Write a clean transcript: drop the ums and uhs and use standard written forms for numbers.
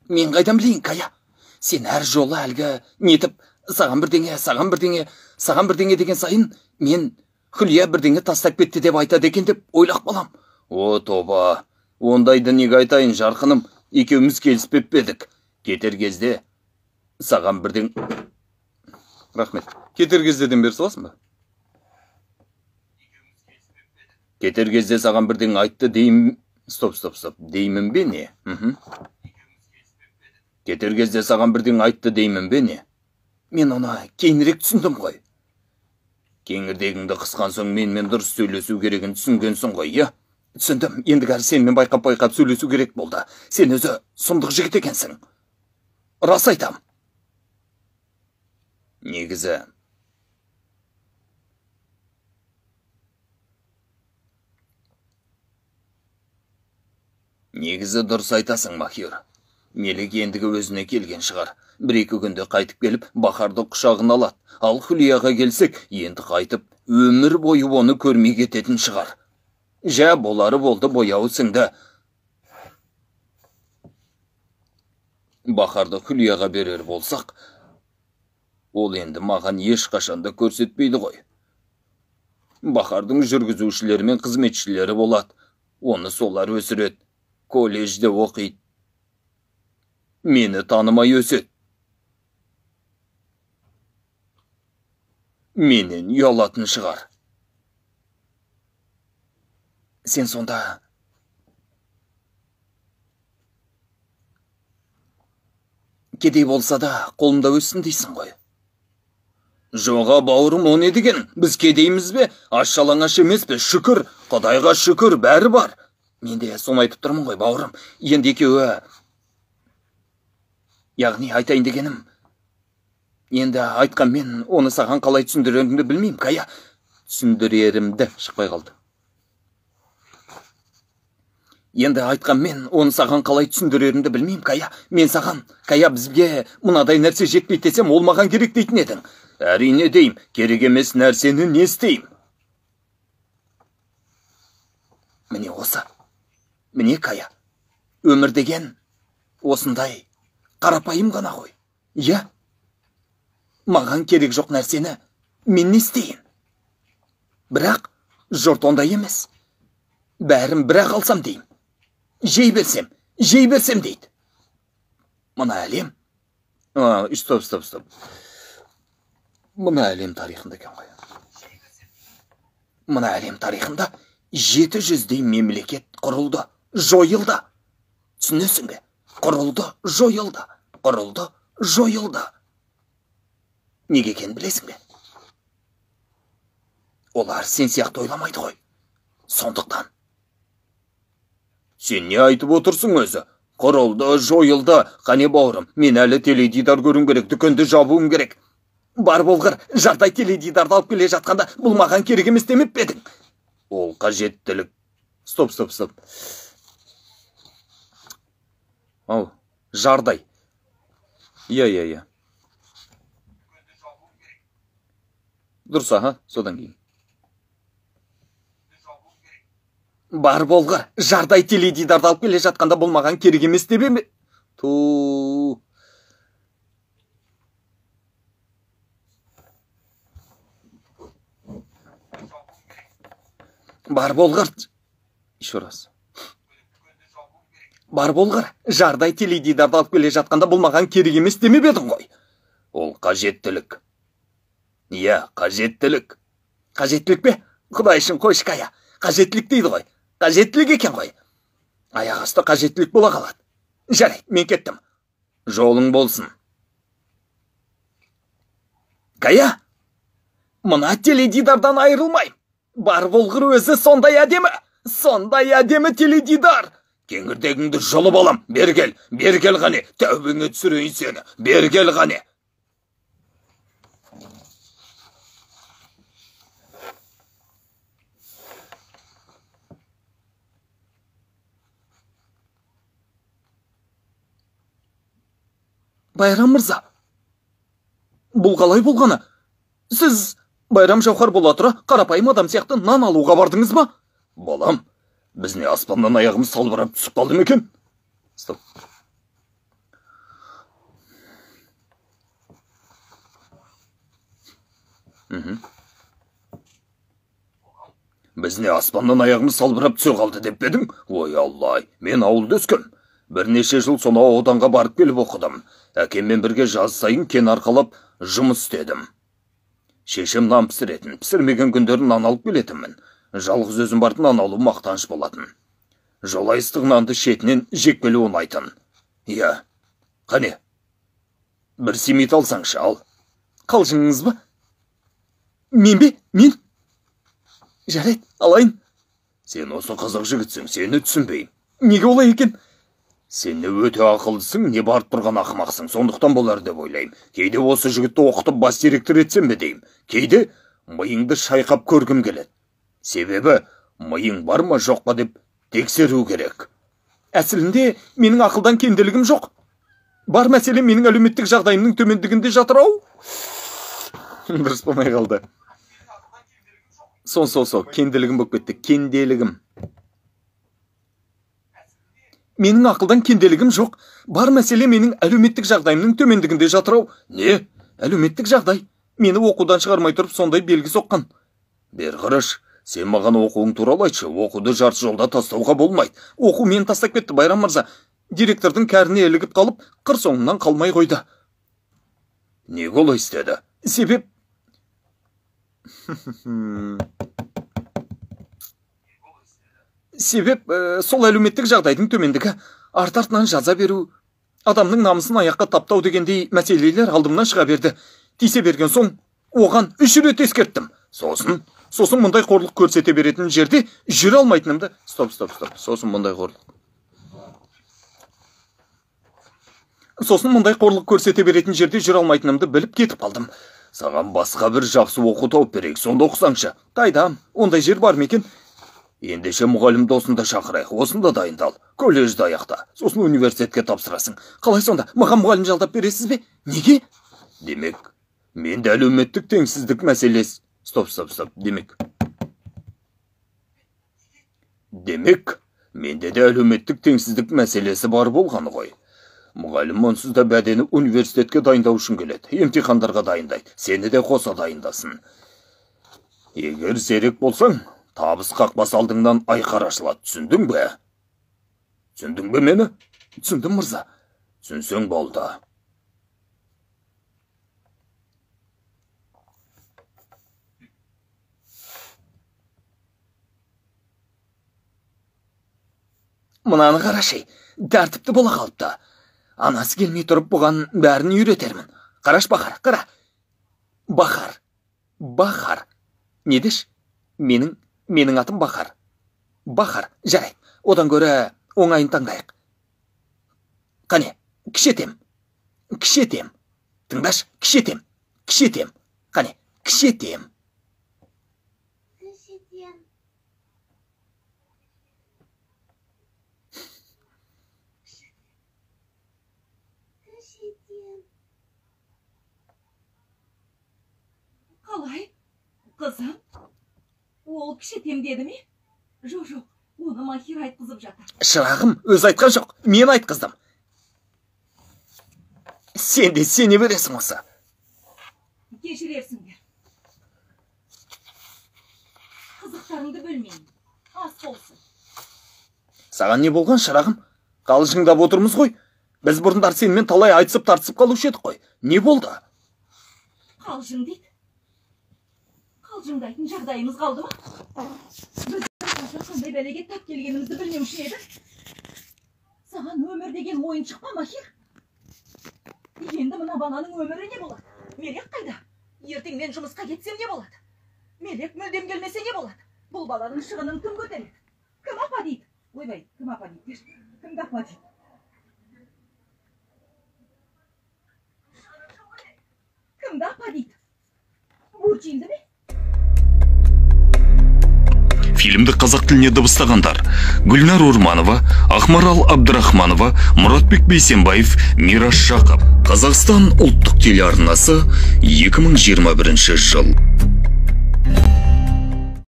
Мен қайдан білейін, Кая? Сен әр жолы әлгі нетіп, саған бірдеңе, саған бірдеңе, саған бірдеңе деген сайын, мен Хүлия бірдеңе тастап кетті деп айтады екен деп ойлап қалам. О, тоба, ондайды неге айтайын, жарқыным, екеуміз келіспеп пе едік. Кетер кезде саған бірдең... Рахмет. Кетер кездеден бері саласың ба? Кетер кезде саған бірдеңе айтты деймін... Стоп, стоп, стоп. Деймін бе не? Кетер кезде саған бірдеңе айтты деймін бе не? Мен оны кейінірек түсіндім ғой. Кеңірдегіңді қысқан соң менімен дұрыс сөйлесу керегін түсінгенсің ғой, иә? Түсіндім. Ендігәрі сенімен байқап-байқап сөйлесу керек болды. Сен өзі сұмдық жігіт екенсің. Рас айтам. Негізі... Негізі дұрыс айтасың, Махир. Мелек ендігі өзіне келген шығар. Бір-екі күнде қайтып келіп, Бахарды құшағына алады. Ал Хүлияға келсек, енді қайтып, өмір бойы оны көрмей кететін шығар. Жә, болары болды, бояуы сіңді. Бахарды Хүлияға берер болсақ, ол енді маған ешқашан да көрсетпейді ғой. Бахардың жүргізушілері мен қызметшілері болады. Оны солар өсіреді. Колледжде оқиды. Мені танымай өседі. Менен ұялатын шығар. Сен сонда кедей болса да қолымда өссін дейсің ғой. Жоға, бауырым, о не деген? Біз кедейміз бе? Аш жалаңаш емес пе? Шүкір, Құдайға шүкір, бәрі бар. Мен де соны айтып тұрмын ғой, бауырым. Енді екеуі... Яғни айтайын дегенім, енді айтқан мен оны саған қалай түсіндірерімді білмеймін, Кая. Түсіндірерімді шықпай қалды. Енді айтқан мен оны саған қалай түсіндірерімді білмеймін, Кая. Мен саған, Кая, бізге мынадай нәрсе жетпейді десем, ол маған керек дейтін едің. Әрине деймін, керек емес нәрсені не істеймін? Міне осы. Міне, Кая. Өмір деген осындай қарапайым ғана ғой. Иә? Маған керек жоқ нәрсені мен не істейін? Бірақ жұрт ондай емес. Бәрін бірақ алсам деймін. Жей берсем, жей берсем дейді. Мына әлем... Стоп, стоп, стоп. Мына әлем тарихында екен ғой. Мына әлем тарихында 700-дей мемлекет құрылды, жойылды. Түсінесің бе? Құрылды, жойылды, құрылды, жойылды. Неге екенін білесің бе? Олар сен сияқты ойламайды ғой. Сондықтан. Сен не айтып отырсың өзі? Құрылды, жойылды. Қане бауырым, мен әлі теледидар көруім керек, дүкенді жабуым керек. Бар болғыр, жардай теледидарды алып келе жатқанда бұл маған керек емес демеп пе едің? Ол қажеттілік. Стоп, стоп, стоп. Ау, жардай. Иә, иә, иә. Дұрыс, аха, содан кейін. Бар болғыр, жардай теледидарды алып келе жатқанда бұл маған керек емес деп еме? Ту. Бар болғыр. Еще раз. Бар болғыр, жардай теледидарды алып келе жатқанда бұл маған керек емес демеп едің ғой. Ол қажеттілік. Иә, қажеттілік. Қажеттілік пе? Құдай үшін қойшы, Кая. Қажеттілік дейді ғой. Қажеттілік екен ғой. Аяқ асты қажеттілік бола қалады. Жарайды, мен кеттім. Жолың болсын. Кая, мына теледидардан айырылмаймын. Бар болғыр өзі сондай әдемі. Сондай әдемі теледидар. Кеңірдегіңді жұлып алам. Бері кел, бері кел қане. Тәубеңе түсірейін сені. Бері кел қане. Байрам мырза, бұл қалай болғаны? Сіз Байрам Жауһар бола тұра қарапайым адам сияқты нан алуға бардыңыз ба? Балам, біз не аспаннан аяғымыз салбырап түсіп қалды ма екен? Стоп. Біз не аспаннан аяғымыз салбырап түсе қалды деп пе едің? Ой, Алла-ай, мен ауылда өскем. Бірнеше жыл сонау ауданға барып келіп оқыдым. Әкеммен бірге жаз сайын кен арқалап жұмыс істедім. Шешем нан пісіретін, пісірмеген күндері нан алып келетінмін. Жалғыз өзім барып нан алу мақтаныш болатын. Жолай ыстық нанды шетінен жеп келу ұнайтын. Иә, қане, бір семит алсаңшы, ал. Қалжыңыңыз ба? Мен бе? Мен? Жарайды, алайын. Сен осы қызық жігітсің, сені түсінбеймін. Неге олай екен? Сен не өте ақылдысың, не барып тұрған ақымақсың, сондықтан болар деп ойлаймын. Кейде осы жігітті оқытып бас директор етсем бе деймін. Кейде миыңды шайқап көргім келеді. Себебі миың бар ма жоқ па деп тексеру керек. Әсілінде менің ақылдан кемделігім жоқ. Бар мәселе менің әлеуметтік жағдайымның төмендігінде жатыр ау. Дұрыс болмай қалды. Со, кенделігім болып кетті. Кенделігім. Менің ақылдан кенделігім жоқ. Бар мәселе менің әлеуметтік жағдайымның төмендігінде жатыр ау. Не? Әлеуметтік жағдай. Мені оқудан шығармай тұрып сондай белгі соққан. Бері қараш, сен маған оқуың туралы айтшы. Оқуды жарты жолда тастауға болмайды. Оқу мені тастап кетті, Байрам мырза. Директордың кәріне ілігіп қалып, қыр соңынан қалмай қойды. Неге олай істеді? Себеп... Себеп сол әлеуметтік жағдайдың төмендігі, арт-артынан жаза беру, адамның намысын аяққа таптау дегендей мәселелер алдымнан шыға берді. Тисе берген соң оған 3 рет ескерттім. Сосын мұндай қорлық көрсете беретін жерде жүре алмайтынымды. Стоп. Сосын мұндай қорлық. Сосын мұндай қорлық көрсете беретін жерде жүре алмайтынымды біліп кетіп қалдым. Саған басқа бір жақсы оқу тауып берейік, сонда оқысаңшы. Қайдам, ондай жер бар ма екен? Ендеше мұғалім досында шақырайық, осында дайындал, колледжді аяқта, сосын университетке тапсырасың. Қалай сонда, маған мұғалім жалдап бересіз бе? Неге? Демек, менде әлеуметтік теңсіздік мәселесі. Стоп, демек. Демек, менде де әлеуметтік теңсіздік мәселесі бар болғаны ғой. Мұғалім онсыз да бәдені университетке дайындау үшін келеді, емтихандарға дайындайды, сені де қоса дайындасын. Егер зерек болсаң, табыс қақпас алдыңнан айқара ашылады, түсіндің бе? Түсіндің бе мені? Түсіндім, мырза. Түсінсең болды. Мынаны қарашы, тәртіпті бола қалыпты. Анасы келмей тұрып бұған бәрін үйретермін. Қараш, Бахар, қара. Бахар, Бахар. Не деш? Менің атым Бахар. Бахар, жарайды. Одан гөрі оңайын таңдайық. Қане, кішетем. Кішетем. Тыңдаш, кішетем. Кішетем. Қане, кішетем. Кішетем. Қалай, қызым? Ол кішетем деді ме? Жоқ, оны Махир айтқызып жатыр. Шырағым, өзі айтқан жоқ, мен айтқыздым. Сен де сене бересің осы. Кешірерсіңдер. Қызықтарыңды бөлмеймін. Ас болсын. Саған не болған, шырағым? Қалжыңдап отырмыз ғой. Біз бұрындар сенімен талай айтысып тартысып қалушы едік қой. Не болды? Қалжың дейді. Қалжыңдайтын жағдайымыз қалды ма? Біз қандай бәлеге тап келгенімізді білмеуші едік. Саған өмір деген ойыншық па, Махир? Енді мына баланың өмірі не болады? Мелек қайда? Ертең мен жұмысқа кетсем не болады? Мелек мүлдем келмесе не болады? Бұл баланың шығынын кім көтереді? Кім апа дейді? Ойбай, кім апа дейді? Кімді апа дейді? Кімді апа дейді? Бурчинді ме? Фильмді қазақ тіліне дыбыстағандар: Гүлнар Орманова, Ақмарал Абдрахманова, Мұратбек Бейсенбаев, Мирас Жақып. Қазақстан ұлттық телеарнасы 2021 жыл.